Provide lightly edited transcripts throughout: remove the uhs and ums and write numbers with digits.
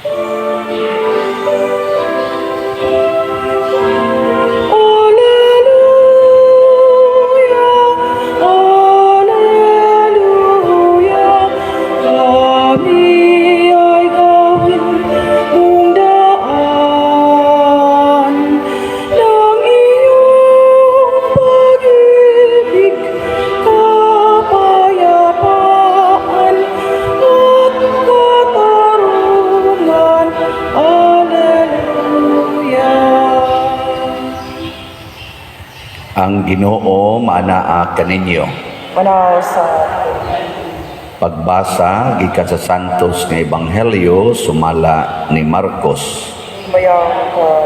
Alleluia, Alleluia, kami ay gawin mong daan ng iyong pag-ibig, kapayapaan at katarungan. Alleluia. Ang Ginoo maanaa kaninyo. Manaal sa Pagbasa gikan sa Santos nga Ebanghelyo sumala ni Marcos. Mayang ka.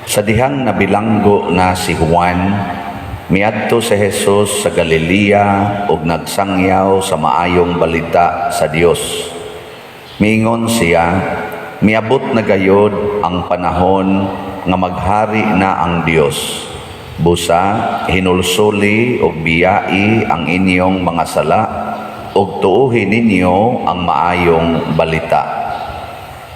Sa dihang nabilanggo na si Juan, miadto si Jesus sa Galilea ug nagsangyaw sa maayong balita sa Dios. Miingon siya, "Miabot na gayod ang panahon nga maghari na ang Dios. Busa, hinulsuli ug biyai ang inyong mga sala ug tuohi ninyo ang maayong balita."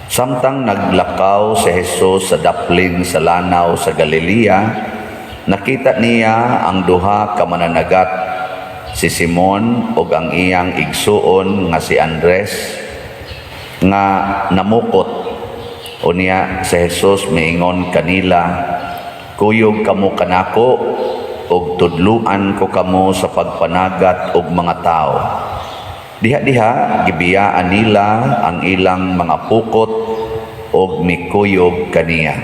Samtang naglakaw si Jesus sa daplin sa lanaw sa Galilea, nakita niya ang duha ka mananagat, si Simon ug ang iyang igsuon nga si Andres, nga namukot. Unya si Jesus miingon kanila, "Kuyog kamo kanako ug tudluan ko kamo sa pagpanagat og mga tao." Diha-diha gibiyaan nila ang ilang mga pukot ug mikuyog kaniya.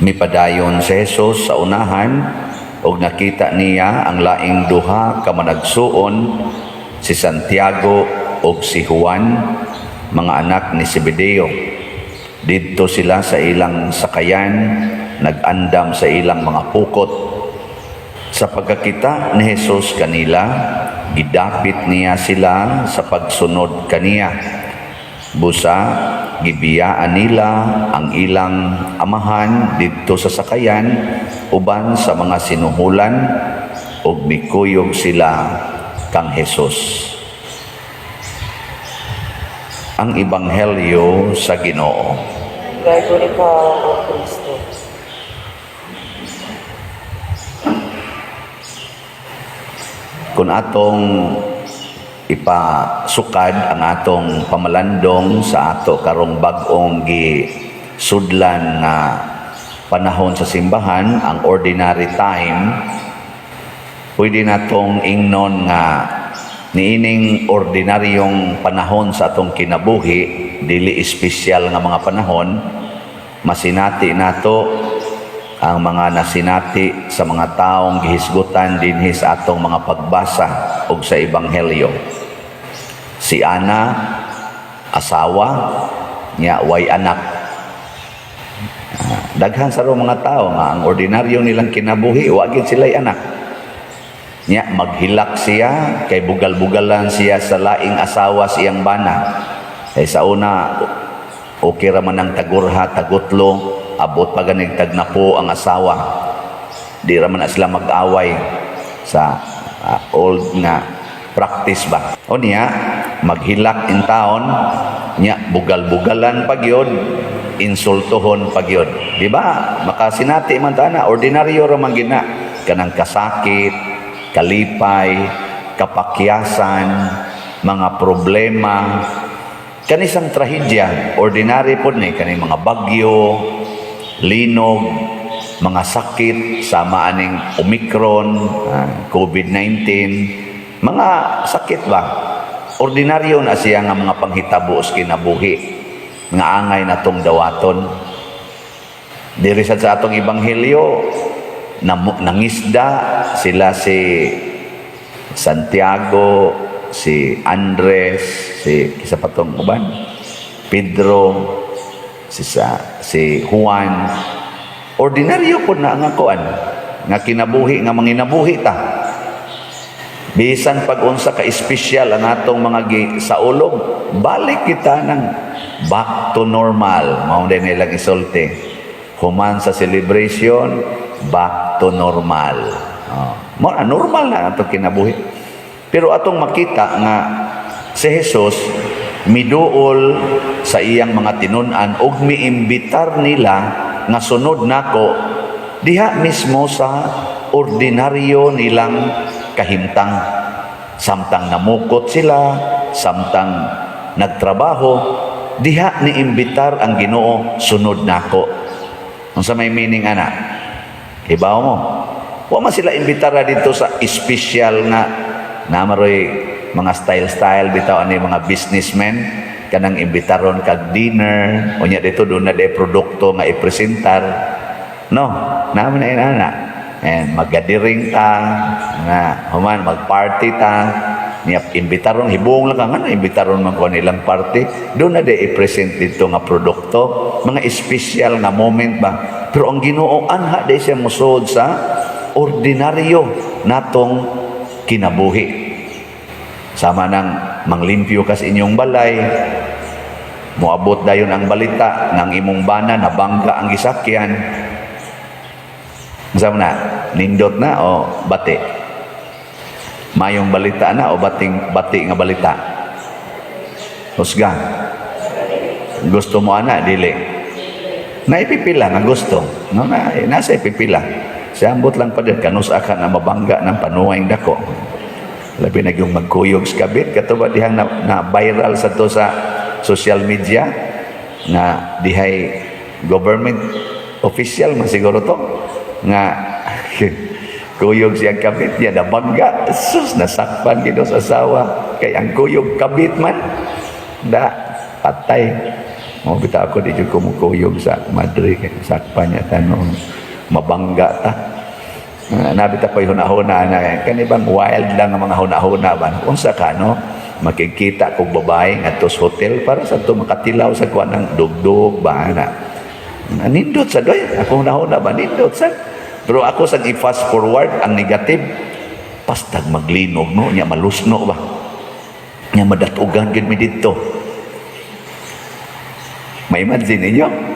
Mipadayon si Jesus sa unahan ug nakita niya ang laing duha ka managsuon, si Santiago ug si Juan, mga anak ni Zebedeo. Didto sila sa ilang sakayan, nag-andam sa ilang mga pukot. Sa pagkakita ni Jesus kanila, gidapit niya sila sa pagsunod kaniya. Busa, gibiyaan nila ang ilang amahan didto sa sakayan uban sa mga sinuhulan ug mikuyog sila kang Jesus. Ang Ebanghelyo sa Ginoo. Dayon ikaw, O Kristo. Kung atong ipasukad ang atong pamalandong sa ato karong bag-ong gisudlan nga panahon sa simbahan, ang ordinary time, pwede natong ingnon nga niining ordinaryong panahon sa atong kinabuhi, dili espesyal nga mga panahon, masinati nato ang mga nasinati sa mga taong gihisgutan dinhi sa atong mga pagbasa ug sa ebanghelyo. Si Ana, asawa niya, way anak. Daghan sa mga tao nga ang ordinaryo nilang kinabuhi, wa gid sila'y anak. Nya maghilak siya kay bugal-bugalan siya sa laing asawa sa iyang bana. Kay sa una okay ra man ang tagurha, tagutlo, abot pa ganig tagnapo ang asawa. Di ra man na sila mag-away sa old nga practice ba. O niya maghilak in town, nya bugal-bugalan pa gyud, insultuhon pa gyud. Di ba? Makasinati man ta na ordinaryo ra man gina kanang kasakit, kalipay, kapakyasan, mga problema, kanisang trahedya, ordinary pod ni kaning mga bagyo, linog, mga sakit sama aning Omicron, COVID-19, mga sakit ba? Ordinaryo na siya nga mga panghitabo sa kinabuhi nga angay natong dawaton. Diri sad sa atong ebanghelyo, nangisda sila, si Santiago, si Andres, si kisa pa tong uban, Pedro, si Juan. Ordinaryo po na nga kuan nga kinabuhi nga manginabuhi ta. Bisan pag unsa ka espesyal ang atong mga saulog, balik kita ng back to normal. Mao din nilang isulti. Human sa celebration, back to normal. Oh. Mo na normal na atong kinabuhi. Pero atong makita nga Si Jesus miduol sa iyang mga tinun-an ug miimbitar nila nga "Sunod nako" diha mismo sa ordinaryo nilang kahimtang. Samtang namukot sila, samtang nagtrabaho, diha ni imbitar ang Ginoo, "Sunod nako." Unsa may meaning ana? Ibaw mo? Wa man sila imbitara dito sa espesyal nga namaroy mga style-style bitaw ani mga businessmen, kanang imbitaron kag dinner, unya dito doon na de produkto nga ipresentar, no? Naman na inana and magadiring ta nga human magparty ta niya, imbitaron, hibong lang ka nga imbitaron man ko nilang party, doon na de i-present dito nga produkto, mga espesyal nga moment ba. Pero ang Ginoo, anha de siya musuod sa ordinaryo natong kinabuhi, sama nang manglimpyo ka sa inyong balay, moabot dayon ang balita ng imong bana nabangga ang gisakyan. Unsa man na? Nindot na o bati? Mayong balita na o bating bati nga balita? Husga. Gusto mo ana, dili? Naipipila nga gusto. No, na, nasa ipipila. Siya ambot lang pa din, kanus ka na mabangga ng panuway dako. Labi na yung magkuyog sa kabit. Kato ba dihang na viral sa to sa social media na dihay government official man siguro to nga kuyog siyang kabit niya nabangga. Sus, nasakpan gid sa asawa kay ang kuyog kabit man da, patay mo. Bitaw ako, di jud ko mukuyog sa madre kay sakpan niya tanong mabangga ta. Nabita ko yung hunahuna na kani bang wild lang ang mga hunahuna ba, unsa ka no makikita kog babae ngadto sa hotel para sa to makatilaw sa kuan ng dugdug ba na. Nindot sa doy ako hunahuna ba, nindot sa. Pero ako sa i-fast forward ang negative, pastag maglinog no nya, malusno ba nya, madatugan gid mi didto. May imagine ninyo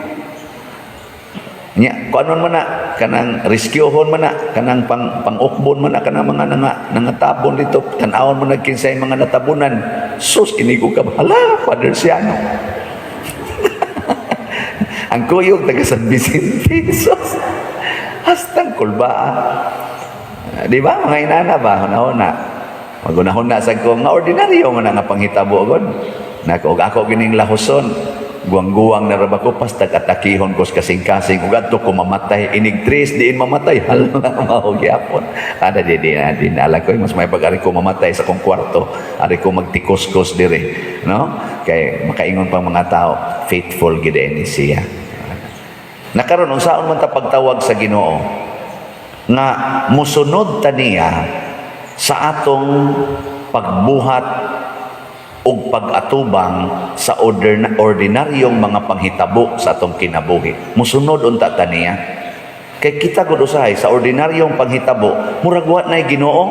nya, kuanon man na kanang rescuehon man na kanang pang pangukbon man na kanang mga nangatabon dito, tan-awon man na kinsay mga natabunan. Sus, inigo ka ba? Hala, Father Siano, ang kuyog taga San Vicente. Sus, hastang kulba. Di ba mga inana ba, hunahuna magunahuna sa ko nga ordinaryo man nga panghitabo gud nako. Ug ako gining lahuson, guwang-guwang na ra ba ko, pastag atakihon ko sa kasing-kasing ug adto ko mamatay, inig tres diin mamatay, hala, mao gyapon ana. Di di na di na alam ko, mas may pag ari ko mamatay sa akong kwarto, ari ko magtikos-kos dire, no, kay makaingon pang mga tao, faithful gid ni siya. Nakaron, unsaon man ta pagtawag sa Ginoo nga musunod ta niya sa atong pagbuhat ug pag-atubang sa ordinaryong mga panghitabo sa atong kinabuhi? Musunod unta ta niya? Kay kita gud usahay sa ordinaryong panghitabo, murag wa nay Ginoo.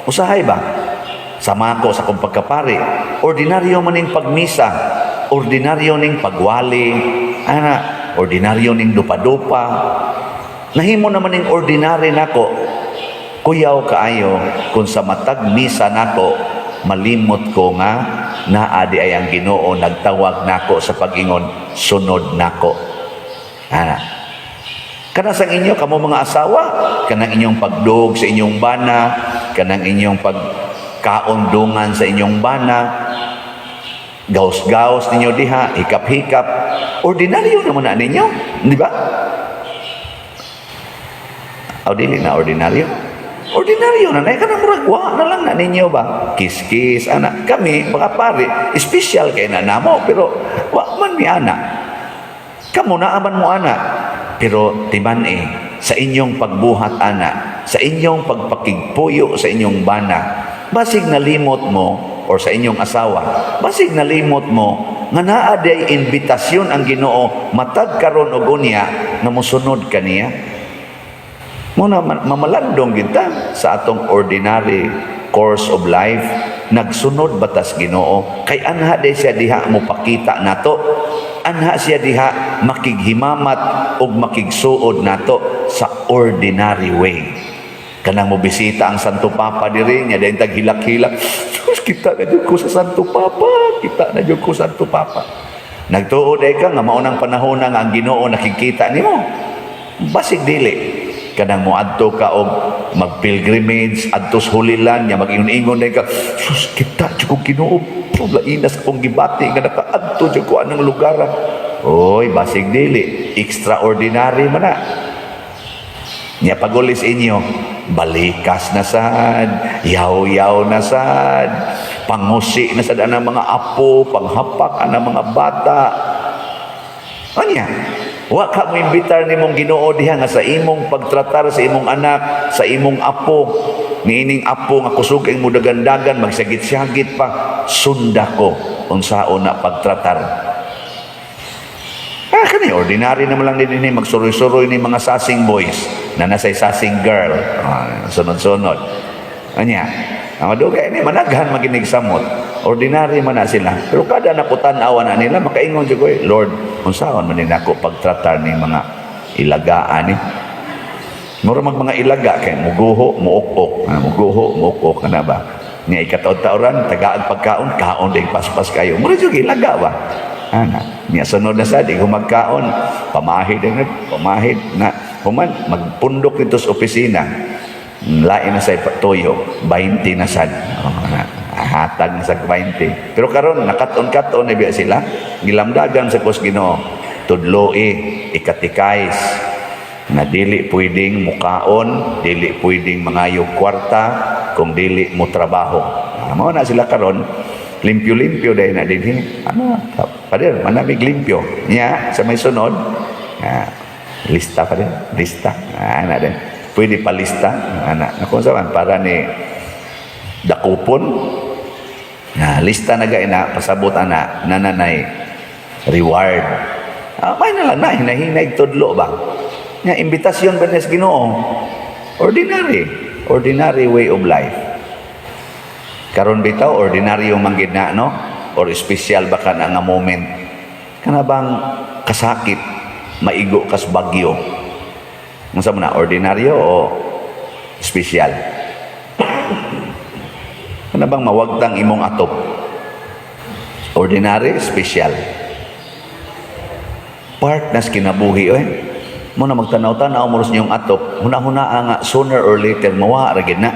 Usahay ba? Sama ko sa akong pagkapari, ordinaryo man ning pagmisa, ordinaryo ning pagwali, ana, ordinaryo ning dupa-dupa. Nahimo naman ning ordinary nako. Kuyaw kaayo kung sa matag misa nako malimot ko nga naa di ay ang Ginoo nagtawag nako sa pag-ingon, "Sunod nako." Ana. Kana sang inyo kamo mga asawa, kanang inyong pagdug sa inyong bana, kanang inyong pagkaon dungan sa inyong bana, gaos-gaos ninyo diha, hikap-hikap, ordinaryo naman na ninyo, di ba? O dili na ordinaryo? Ordinaryo na, na kanang murag wa na lang na ninyo ba? Kiss-kiss, ana. Kami, mga pare, special kay na namo, pero wa man mi ana. Kamo naaman mo ana. Pero timan eh, sa inyong pagbuhat ana, sa inyong pagpakigpuyo sa inyong bana, basig nalimot mo, or sa inyong asawa, basig nalimot mo, nga naa day imbitasyon ang Ginoo matag karon og unya nga mosunod kaniya. Muna mamalandong kita sa atong ordinary course of life, nagsunod batas Ginoo kay anha day siya diha mo pakita nato, anha siya diha makighimamat ug makigsuod nato sa ordinary way. Kanang mo bisita ang Santo Papa diri nya, dayon tag hilak-hilak. "Sus, kita na jud ko sa Santo Papa, kita na jud ko sa Santo Papa." Nagtuo day ka nga mao nang panahon nga ang Ginoo nakikita nimo? Basig dili. Kanang moadto ka og mag-pilgrimage adto sa Holy Land nya, mag-ingon-ingon day ka, "Sus, kita jud ko Ginoo, lain sa akong gibati nga nakaadto jud ko anang lugar." Oy, basig dili. Extraordinary man na. Nya pagulis inyo, balikas na sad, yaw-yaw na sad, pangusi na sad ang mga apo, panghapak ang mga bata. Anya? Wa ka mo imbitar nimong Ginoo diha nga sa imong pagtratar sa imong anak, sa imong apo, niining apo nga kusog ang mo dagandagan, magsagit-sagit pa, sunda ko unsaon na pagtratar. Ah, kani ordinary naman lang din ni magsuroy-suroy ni mga sasing boys na nasay sasing girl. Ah, sunod-sunod. Anya, ang madugay ni managhan maginig samot. Ordinary man na sila. Pero kada nakutan-awa na nila, makaingon jud ko, "Eh, Lord, unsaon man ni nako pagtratar ni mga ilagaan ni?" Mura mag mga ilaga kay muguho, muok-ok. Ah, muguho, muok-ok kana ba? Nya ikataod-taoran, tagaag pagkaon, kaon din paspas kayo. Mura jud ilaga ba? Ana, nya sunod na sa di ko magkaon, pamahid din, pamahid na human magpundok dito sa opisina. Lain na sa tuyo, 20 na sad. Oh, na, hatag na sa 20. Pero karon nakat-on-kat-on na biya sila, gilamdagan sa kus Ginoo, tudloi, i-catechize na dili pwedeng mukaon, dili pwedeng mangayog kwarta kung dili mo trabaho. Ah, mao na sila karon, limpyo-limpyo dahil na dinhi. Ano, pader, manamig limpyo. Nya, sa may sunod, ah, lista pa din, lista. Ah, ana din. Pwede pa lista, ana. Naku sa man para ni dakupon. Na lista na gay na pasabot ana nananay reward. Ah, may na lang na hinahinay tudlo ba. Nga imbitasyon ba ni Ginoo? Ordinary, ordinary way of life. Karon bitaw ordinaryo man gid na, no? Or special ba ka na nga moment? Kana bang kasakit maigo kas bagyo? Unsa man na, ordinaryo o special? Kana bang mawagtang imong atop? Ordinary, special? Part nas kinabuhi oy. Mo na magtanaw-tanaw mo ros niyong atop, huna-huna nga sooner or later mawa ra gid na.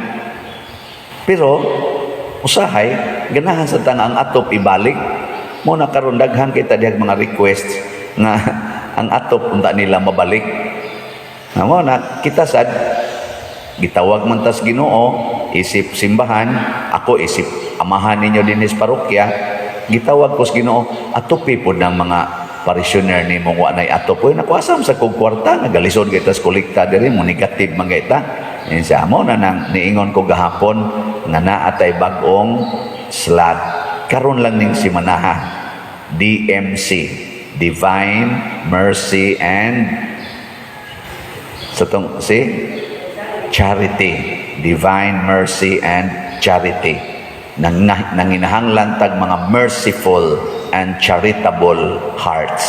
Pero usahay ganahan sa tanga ang atop ibalik. Mo na karon daghan kita dihag mga requests nga ang atop unta nila mabalik. Na mo na kita sad gitawag man tas Ginoo isip simbahan, ako isip amahan ninyo dinhi sa parokya, gitawag ko sa Ginoo atopi pod ng mga parishioner nimo wa nay atop. Uy, naku, asam sa kog kwarta, nagalisod kita sa kolekta diri mo, negative man kita. Yan siya mo na nang niingon ko gahapon nga naa tay bag-ong slot karon lang ning simanaha, DMC, Divine Mercy and sa tong si Charity, Divine Mercy and Charity. Nang nanginahanglan tag mga merciful and charitable hearts.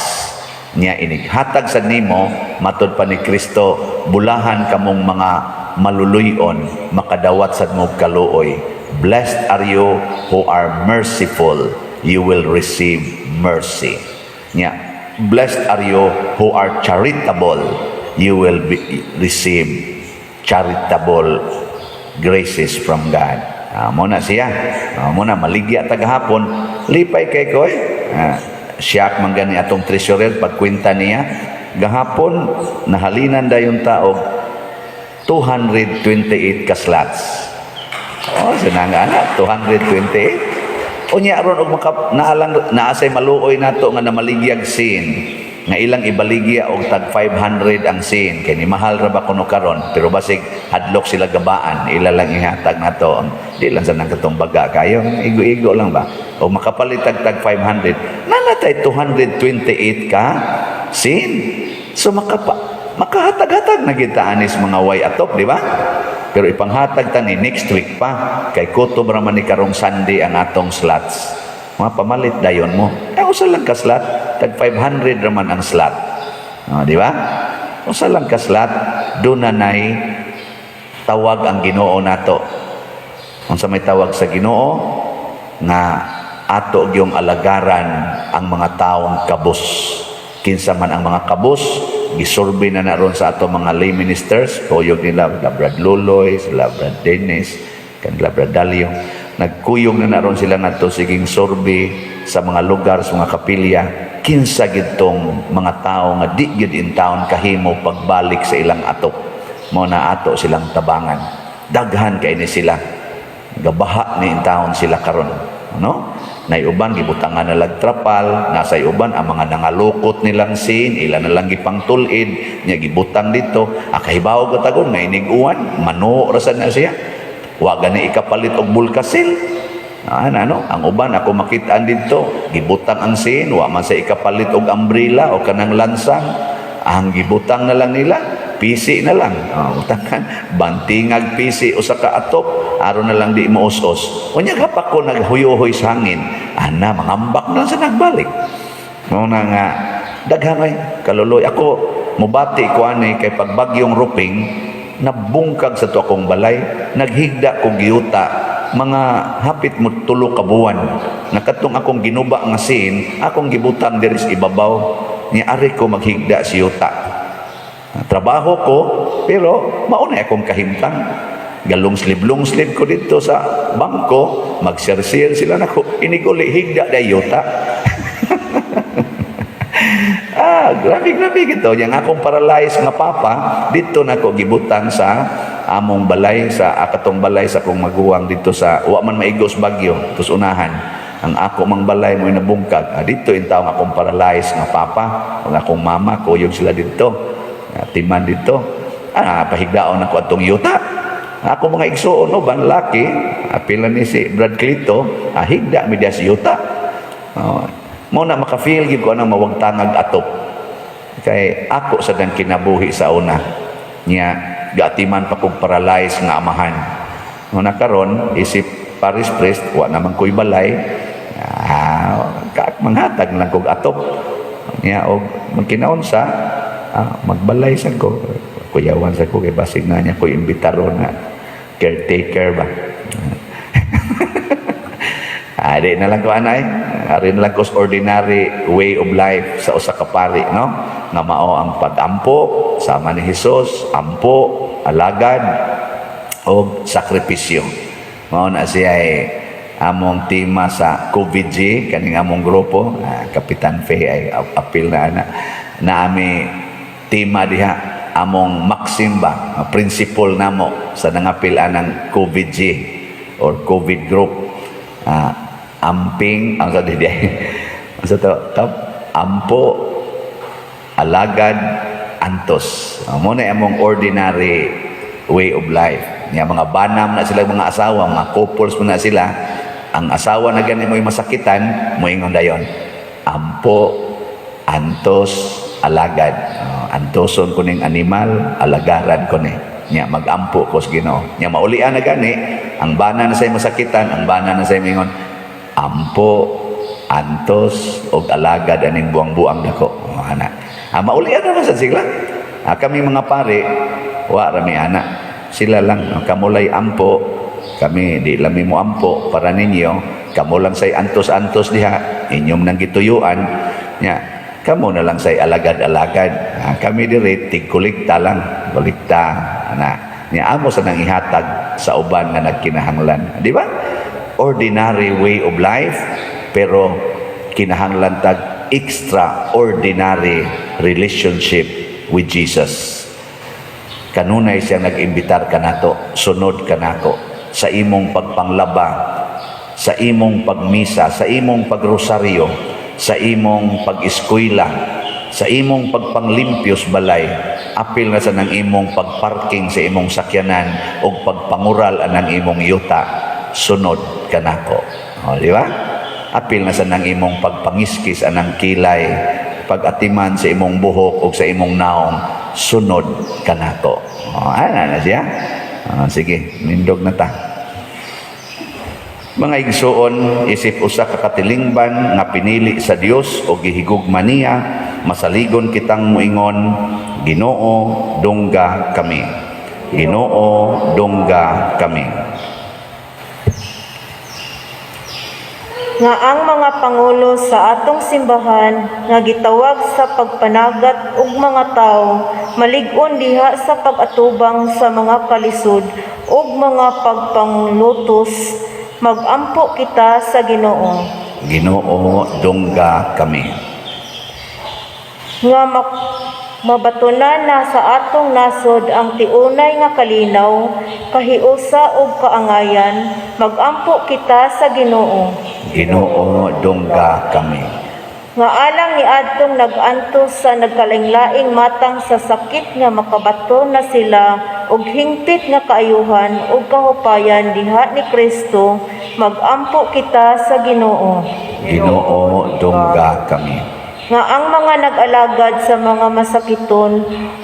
Nya inig hatag sa nimo, matud pa ni Kristo, "Bulahan kamong mga maluluyon, makadawat sad mo kaluoy." "Blessed are you who are merciful, you will receive mercy." Nya, "Blessed are you who are charitable, you will receive charitable graces from God." Ah, mo na siya. Ah, mo na maligya tagahapon, lipay kay koy. Ah, siyak man gani atong treasurer pagkwenta niya gahapon, nahalinan dayon taog 228 ka slots. Oh, sinanga na 228. Unya aron og maka naalang naasay maluoy nato nga namaligyag sin nga ilang ibaligya og tag 500 ang sin kay ni mahal ra ba kuno karon, pero basig hadlok sila gabaan, ila lang ihatag nato, di lang sa nang katong baga kayo, igo-igo lang ba o makapalit tag tag 500 nanatay 228 ka sin, so makahatag-hatag na kita anis mga way atop, di ba? Pero ipanghatag ta ni next week pa kay kutob ra man ni karong Sunday ang atong slots. Mga pamalit dayon mo. Eh, usa lang ka slot, tag 500 raman ang slot. Oh, di ba? Usa lang ka slot, doon na nay Tawag ang Ginoo nato. Unsa may tawag sa Ginoo? Nga ato gyung alagaran ang mga taong kabus. Kinsa man ang mga kabus, gisurvey na na ron sa ato mga lay ministers, kuyog nila, sila Brad Luloy, sila Brad Dennis, kanila Brad Dalio. Nagkuyog na na ron sila ngadto siging survey sa mga lugar, sa mga kapilya, kinsa gitong mga tao nga di gyud in town kahimo pagbalik sa ilang atop. Mao na ato silang tabangan. Daghan kay ni sila. Gabaha ni in town sila karon, no? Nay uban gibutangan na lag trapal, nasa uban ang mga nangalukot nilang sin, ila na lang gipangtul-id, nya gibutang dito. Ah, kahibaw ko tagon nga inig-uwan, mano ra sad na siya. Wa gani ikapalit og bulkasil. Ah, ano, ang uban ako makitaan dito, gibutang ang sin, wa man sa ikapalit og umbrella o kanang lansang. Ang gibutang na lang nila, pisi na lang. Oh, butangan, bantingag pisi usa ka atop, aron na lang di maus-os. Unya kapak ko naghuyohoy sa hangin, ana mangambak na lang sa nagbalik. Mao na nga daghan ay kaluloy ako. Mubati ko ani kay pagbagyong Ruping, nabungkag sa to akong balay, naghigda kog yuta mga hapit mo 3 ka buwan. Nakatong akong ginuba nga sin, akong gibutang diri sa ibabaw ni ari ko maghigda si yuta. Trabaho ko, pero mauna akong kahimtang. Galong slib long sleeve ko dito sa bangko, magsirsir sila nako, iniguli higda da yuta. Ah, grabe grabe gito. Yang akong paralyzed nga papa, dito nako gibutang sa among balay, sa akatong balay sa akong maguwang dito sa wa man maigos bagyo, tos unahan. Ang ako mang balay mo nabungkag. Ah, dito in taong akong paralyzed nga papa, ang akong mama, kuyog sila dito. Ah, timan dito. Ah, pahigdaon ako atong yuta. Ako mga igsuon no, ban laki, apila ni si Brad Clito, ah, higda mi diya si yuta. Oh, mo na maka-feel gyud ko anang mawagtangag atop. Kay ako sa dang kinabuhi sa una. Nya gaatiman pa kog paralyzed nga amahan. Mo na karon isip parish priest, wa naman ko'y balay. Ah, manghatag lang kog atop. Nya og magkinaunsa, ah, magbalay sad ko. Kuyawan sa ko kay basig na niya ko imbitaro na caretaker ba. Ah, di na lang ko anay. Ari na lang ko sa ordinary way of life sa usa ka pari, no? Nga mao ang pag-ampo sama ni Hesus, ampo, alagad og sakripisyo. Mao na siya ay among tema sa COVID-G kaning among grupo. Ah, Kapitan Fe ay apil na ana na ami tema diha, among maxim ba, principle namo sa nangapil anang COVID-G or COVID group. Ah, amping ang sa di ang sa to kap, ampo, alagad, antos. Ah, mo na among ordinary way of life. Nya mga banam na sila, mga asawa, mga couples mo na sila, ang asawa na gani mo'y masakitan, moingon dayon, "Ampo, antos, alagad." Ah, antoson ko ning animal, alagaran ko ni. Nya magampo ko sa Ginoo. Nya maulian na gani ang bana na say masakitan, ang bana na say mingon, "Ampo, antos og alagad aning buang-buang dako." Oh, ana. Ah, maulian naman sa sila. Ah, kami mga pare, wa rami ana. Sila lang, kamulay ampo, kami di lami mo ampo para ninyo, kamo lang say antos-antos diha, inyong nang gituyuan, nya kamo na lang say alagad-alagad. Ah, kami diri tigkulikta lang, kulikta ana. Nya amo sa nang ihatag sa uban nga nagkinahanglan, di ba? Ordinary way of life, pero kinahanglan tag extraordinary relationship with Jesus. Kanunay siya nag-imbitar kanato, "Sunod kanako sa imong pagpanglaba, sa imong pagmisa, sa imong pagrosaryo, sa imong pag-eskwela, sa imong pagpanglimpyos balay, apil na sa nang imong pagparking sa imong sakyanan o pagpangural anang imong yuta, sunod kanako." O, di ba? Apil na sa nang imong pagpangiskis anang kilay, pag-atiman sa imong buhok o sa imong naong, sunod kanako. O, ana na siya. O, sige, nindog na ta. Mga igsuon, isip usa ka katilingban nga pinili sa Dios o gihigugma niya, masaligon kitang muingon, "Ginoo, dungga kami." Ginoo, dungga kami. Nga ang mga pangulo sa atong simbahan nga gitawag sa pagpanagat og mga tawo malig-on diha sa pag-atubang sa mga kalisod ug mga pagpanglutos, magampo kita sa Ginoo. Ginoo, dungga kami. Nga mabatunan na sa atong nasod ang tiunay nga kalinaw, kahiusa ug kaangayan, magampo kita sa Ginoo. Ginoo, dungga kami. Nga alang ni adtong nag-antos sa nagkalaing-laing matang sa sakit nga makabato na sila og hingpit nga kaayuhan ug kahupayan diha ni Kristo, magampo kita sa Ginoo. Ginoo, dungga kami. Nga ang mga nag-alagad sa mga masakiton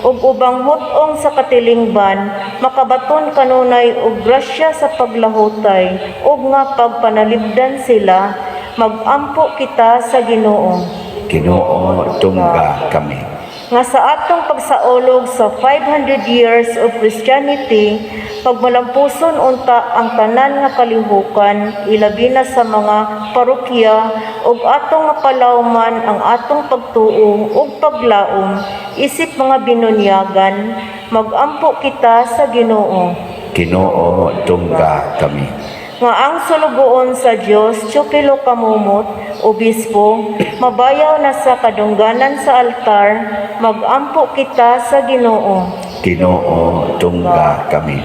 ug ubang hut-ong sa katilingban makabaton kanunay og grasya sa paglahutay ug nga pagpanalipdan sila, magampo kita sa Ginoo. Ginoo, dungga kami. Nga sa atong pagsaulog sa 500 years of Christianity, pagmalampuson unta ang tanan nga kalihukan, ilabi na sa mga parokya, ug atong mapalawman ang atong pagtuo ug paglaom isip mga binunyagan, magampo kita sa Ginoo. Ginoo, dungga kami. Nga ang sulugoon sa Dios Chupilo Kamumot, obispo, mabayaw na sa kadungganan sa altar, magampo kita sa Ginoo. Ginoo, dungga kami.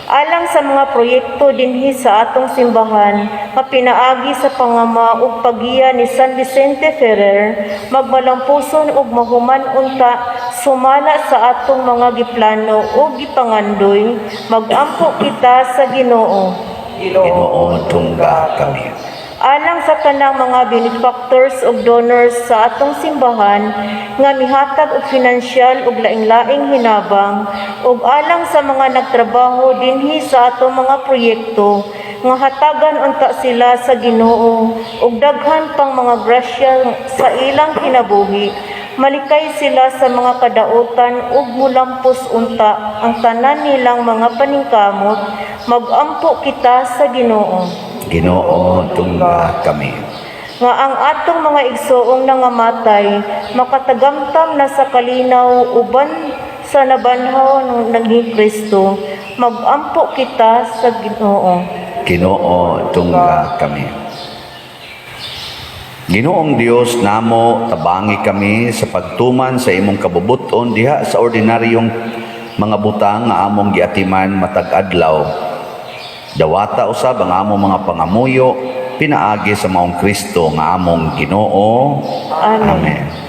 Alang sa mga proyekto dinhi sa atong simbahan nga pinaagi sa pangama ug paggiya ni San Vicente Ferrer, magmalampuson ug mahuman unta sumala sa atong mga giplano ug gipangandoy, magampo kita sa Ginoo. Ginoo, dungga kami. Alang sa tanang mga benefactors ug donors sa atong simbahan nga mihatag og finansyal ug laing-laing hinabang, ug alang sa mga nagtrabaho dinhi sa atong mga proyekto nga hatagan unta sila sa Ginoo ug daghan pang mga grasya sa ilang kinabuhi, malikay sila sa mga kadautan ug mulampos unta ang tanan nilang mga paningkamot, magampo kita sa Ginoo. Ginoo, dungga kami. Nga ang atong mga igsoong nangamatay makatagamtam na sa kalinaw uban sa nabanhaw ng naging Kristo, magampo kita sa Ginoo. Ginoo, dungga kami. Ginoong Dios namo, tabangi kami sa pagtuman sa imong kabubuton diha sa ordinaryong mga butang nga among giatiman matag adlaw. Dawata usab ang among mga pangamuyo pinaagi sa maong Kristo nga among Ginoo. Amen. Amen.